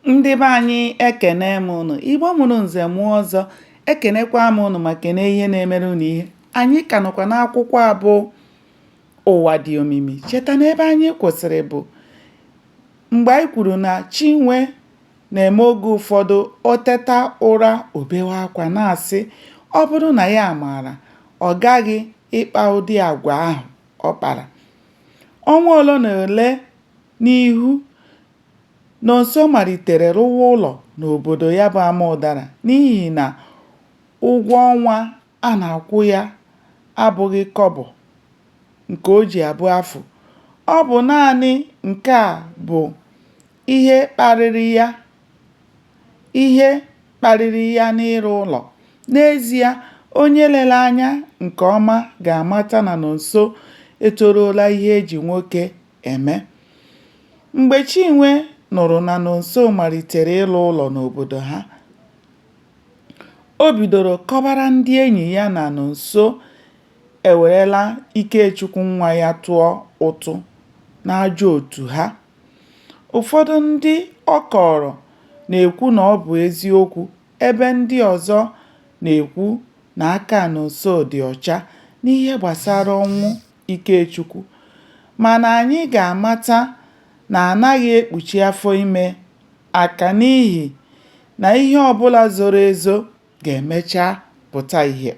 Ndị be anyị ekene m ụnụ. Igbo mụrụ nze mụọ ọzọ, ekenekwa m ụnụ ma kene ihe na-emere ụnụ ihe. Anyị ka nọkwa n'akwụkwọ a bụ Ụwa Dị Omimi. Cheta na ebe anyị kwụsịrị bụ mgbe anyị kwuru na Chinwe na-eme oge ụfọdụ o teta ụra o bewe akwa na-asị ọ bụrụ na ya maara ọ gaghị ịkpa ụdị agwa ahụ ọ kpara. Ọnwa ole na ole n'ihu, Nonso malitere rụwa ụlọ n'obodo ya bụ Amaụdara n'ihi na ụgwọ ọnwa a na-akwụ ya abụghị kọbọ nke o ji abụ afụ. Ọ bụ naanị nke a bụ ihe kpaliri ya n'ịrụ ụlọ. N'ezie, onye lere anya nke ọma ga-amata na Nonso etoruola ihe e ji nwoke eme. Mgbe Chinwe nụrụ na Nonso malitere ịrụ ụlọ n'obodo ha, o bidoro kọbara ndị enyi ya na Nonso ewerela Ikechukwu nwa ya tụọ ụtụ n'ajọ otu ha. Ụfọdụ ndị ọ kọọrọ na-ekwu na ọ bụ eziokwu ebe ndị ọzọ na-ekwu na aka Nonso dị ọcha n'ihe gbasara ọnwụ Ikechukwu. Mana anyị ga-amata na a naghị ekpuchi afọ ime aka n'ihi na ihe ọbụla zoro ezo ga-emecha pụta ihe.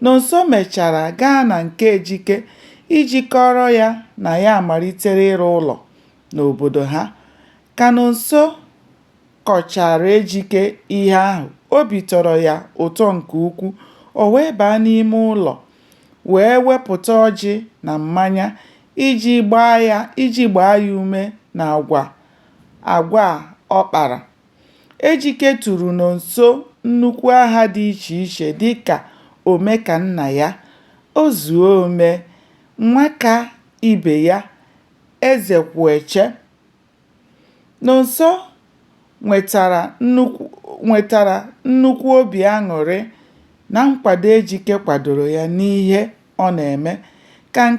Nonso mechara gaa na nke Ejike iji kọọrọ ya na ya amalitela ịrụ ụlọ n'obodo ha. Ka Nonso kọchaara Ejike ihe ahụ, obi tọrọ ya ụtọ nke ukwu, o wee baa n'ime ụlọ wee wepụta ọjị na mmanya iji gbaa ya ume n'agwa a ọ kpara. Ejike turu Nonso nnukwu aha dị iche iche dịka Omekannaya, Ozuome, Nwakaibeya, Ezekwueche. Nonso nwetara nnukwu obi aṅụrị na nkwado Ejike kwadoro ya n'ihe ọ na-eme. Ka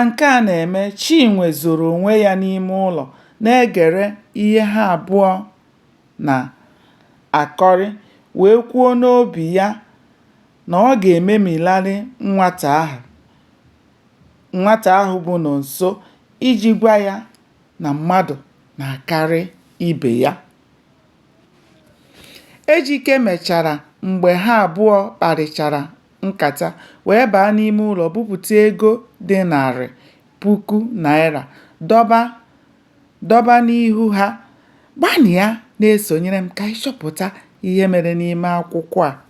nke a na-eme, Chinwe zoro onwe ya n'ime ụlọ na-egere ihe ha abụọ na-akọrị wee kwuo n'obi ya na ọ ga-ememilarị nwata ahụ bụ Nonso iji gwa ya na mmadụ na-akarị ibe ya. Ejike mechara mgbe ha abụọ kparịchara nkata wee baa n'ime ụlọ bupụta ego dị 100,000 naịra dọba n'ihu ha. Gbanịa na-esonyere m ka anyị chọpụta ihe mere n'ime akwụkwọ a.